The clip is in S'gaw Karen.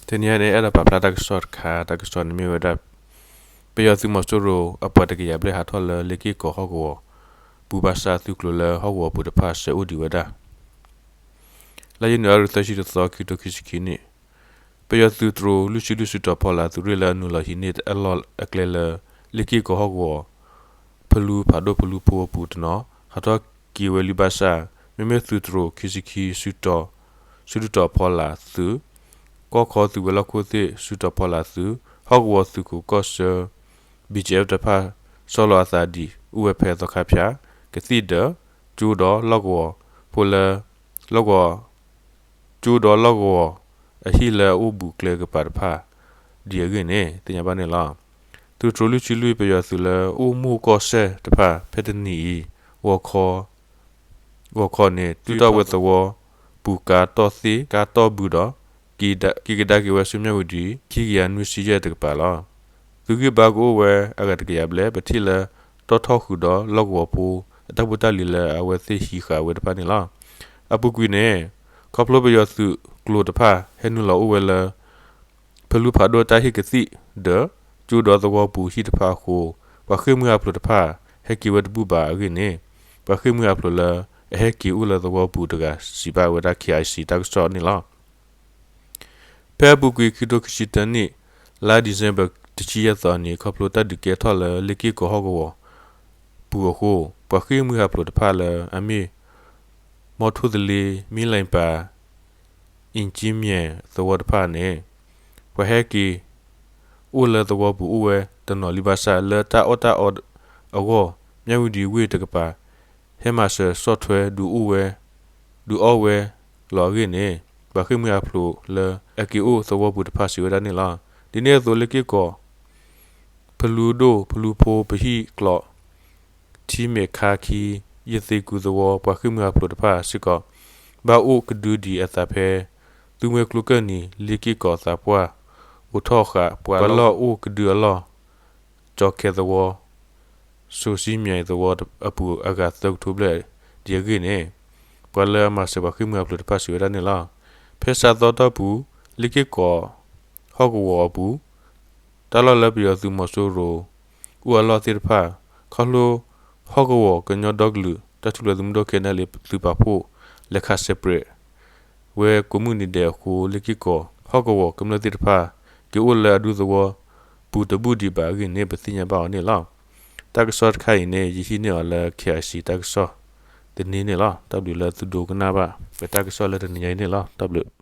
တနံၤအံၤန့ၣ် အဲၣ်ဒိးပာ်ဖျါတၢ်ကစီၣ်တခါ, တၢ်ကစီၣ်န့ၣ်မ့ၢ်ဝဲဒၣ် ပယီၤသုးမီၤစိရိၤအပှၤတကယၤဘျဲၣ်ဟးထီၣ်လၢလ့ၢ်က့ၢ်ကီးဟီၣ်ကဝီၤပူၤဘၣ်ဆၣ် သုးကျိၤလၢဟီၣ်ကဝီၤပူၤတဖၣ်ဆှၢအိၣ်ဒံးဝဲဒၣ် လါယနူၤအါရံၤသၢဆံတသီ ခံကထိခံဆံခံနံၣ်, ပယီၤသုးတြိၤလွံၢ်ဆံလွံၢ်စုတီၤဖီလာ်သုးရ့ၣ်လၢအနုာ်လီၤဟံးန့ၢ်အလီၢ်အကျဲလၢ လ့ၢ်က့ၢ်ကီးဟီၣ်ကဝီၤ ဖလူဖးဒိၣ်ဖလူဖိအပူၤတနီၤ ဟးထီၣ်က့ၤဝဲလံဘၣ်ဆၣ် မ့မ့ၢ်သုးတြိၤခံဆံခံ စုတီၤဖီလာ်သုး ကီၢ်ခီသုးဝဲၤလီၢ်ခိၣ်သ့ၣ်စုတီၤဖီလာ်သုး ဟီၣ်ကဝီၤသုးခိၣ်ကီၢ်ဆၢ ဘံၣ်ကၠဲၣ်တဖၣ် ဆီလီၤအသးဒံး အိၣ်ဝဲဖဲသီခါဖၠၣ် ကသံၣ်ဒၢး ကၠိဒီးလီၢ်ကဝီၤဖိလၢ လီၢ်ကဝီၤ ကၠိဒီးလီၢ်ကဝီၤအဟံၣ်လၢအအိၣ်ဘူးကျဲကပၤတဖၣ် ဒံးအဂ့ၢ်န့ၣ် သ့ၣ်ညါဘၣ်န့ၣ်လီၤ. သုးတြိၤလွံၢ်ဆံလွံၢ် ပယီၤသုးလၢအိၣ်မိၢ်ကီၢ်စဲၣ်တဖၣ် ဖဲတနံၤအံၤ ဂီၤခီ ဂီၤခီန့ၣ် သုးထီၣ်ဝဲသဝီပူၤကါတီၢ်သ့ၣ် ကါတီၢ်ဘုဒီး က့ၤကဒါက့ၤဝဲဆူမၠၣ်ဝတံၤ ခံကယၤနွံဆံယဲၢ်တကပၤလီၤ. သုးဂံၢ်ဘါကအိၣ်ဝဲအဂၤတကယၤဘျဲၣ် ပထံၣ်လၢ တီၢ်ထီၣ်ဃုာ်ဒီးလီၢ်ကဝီၤဖိ အတၢ်ဖိတၢ်လံၤလၢအဝဲသ့ၣ်ဟံးဃာ်ဝဲတဖၣ်န့ၣ်လီၤ. အပူၤကွံာ်န့ၣ် ခီဖျိပယီၤသုးကျိၤတဖၣ် ဟဲနုာ်လီၤအိၣ်ဝဲလၢ ဖလူဖးဒိၣ်တၢ်ဟ့ၣ်ကသံၣ်ဒၢး ကၠိဒီးသဝီပူၤဟံၣ်တဖၣ်အဃိ ပှၤဃ့ၢ်မှံဟးဖျိးတဖၣ် ဟဲက့ၤဝဲတဘူၣ်ဘၣ်အဂ့ၢ်န့ၣ် ပှၤဃ့ၢ်မှံဟးဖျိးလၢအဟဲက့ၤအိၣ်လၢသဝီပူၤတဂၤစံးဘၣ်ဝဲဒၣ် ခ့ၣ်အဲၣ်စံၣ် တၢ်ကစီၣ်န့ၣ်လီၤ. ဖဲအပူၤကွံာ်ခံကထိခံဆံတၢနံၣ် လါ December တဆံယဲၢ်သီန့ၣ် ခီဖျိတၢ်ဒုးကဲထီၣ်လၢလ့ၢ်က့ၢ်ကီးဟီၣ်ကဝီၤပူၤအဃိ ပှၤဃ့ၢ်မှံဟးဖျိးတဖၣ်လၢအမ့ၢ် မီထိၣ်သလ့, မံလ့ၣ်ပၤ, အ့ၣ်ကၠံမၠဲၣ်သဝီတဖၣ်န့ၣ် ပှၤဟဲက့ၤအိၣ်လၢသဝီပူၤအိၣ်ဝဲတနီၤလံဘၣ်ဆၣ် လၢတၢ်အီၣ်တၢ်အီအဂီၢ် မၠၣ်ဝတံၤဝ့ၢ်တကပၤ ဟဲမၤစၢၤဆီၣ်ထွဲဒုးအိၣ်ဝဲ ဒုးအီၣ်ဝဲလီၤအဂ့ၢ်န့ၣ် ပှၤဃ့ၢ်မှံဟးဖျိးလၢအက့ၤအိၣ်သဝီပူၤတဖၣ်စံးဝဲဒၣ်န့ၣ်လီၤ. ဒ်န့ၣ်အသိးလ့ၢ်က့ၢ်ကီး ဖလူဒိၣ်ဖလူဖိပဟံၣ်ကျိး ထံမဲာ်ခါခံ ယသ့ကူသဝီ ပှၤဃ့ၢ်မှံဟးဖျိးတဖၣ်စ့ၢ်ကီး ဘၣ်အိၣ်ကဒုဒံးအသးဖဲ သူမွဲကျိကၢၢ်နံၤ လ့ၢ်က့ၢ်ကီးသးပှၢ် အိးထီၣ်ဃာ် ပှၤလီၢ်အိၣ်ကဒုအလီၢ် ကၠီၤခဲသဝီ စိၤစံမၠဲၣ်သဝီအပူၤအဂၤသၢကထိဘျဲၣ်ဒံးအဂ့ၢ်န့ၣ် ပှၤလၢအမၤစၢၤပှၤဃ့ၢ်မှံဟးဖျိးတဖၣ်စံးဝဲဒၣ်န့ၣ်လီၤ. ဖဲစးသီတီၢ်ပူၤ လ့ၢ်က့ၢ်ကီး ဟီၣ်ကဝီၤအပူၤ တၢ်လီၢ်လၢပယီၤသုးမီၤစိရိၤ အိၣ်အလီၢ်သ့ၣ်တဖၣ် ခီဖျိ ဟီၣ်ကဝီၤကညီဒီကလုာ်တၢ်ထူၣ်ဖျဲးသုးမုၢ်ဒိၣ် ခဲနလ့ သုးပာ်ဖှိၣ် လဲၤခးစဲးပြဲး ဝဲကိးမုၢ်နံၤဒဲးအဃိ လ့ၢ်က့ၢ်ကီး ဟီၣ်ကဝီၤကမျၢၢ်သ့ၣ်တဖၣ် က့ၤအိၣ်လၢအဒူသဝီပူၤတဘူၣ်ဒံးဘၣ်အဂ့ၢ်န့ၣ် ပသ့ၣ်ညါဘၣ်အီၤန့ၣ်လီၤ. တၢ်ကစီၣ်တခါအံၤန့ၣ် ယဟံးန့ၢ်အီၤလၢ ခ့ၣ်အဲၣ်စံၣ် တၢ်ကစီၣ်သန့န့ၣ်လီၤ. တၢ်ဘျုးလၢသုဒိကနၣ်ဘၣ် ပတၢ်ကစီၣ်လၢတနံၤညါအံၤန့ၣ်လီၤ. တၢ်ဘျုး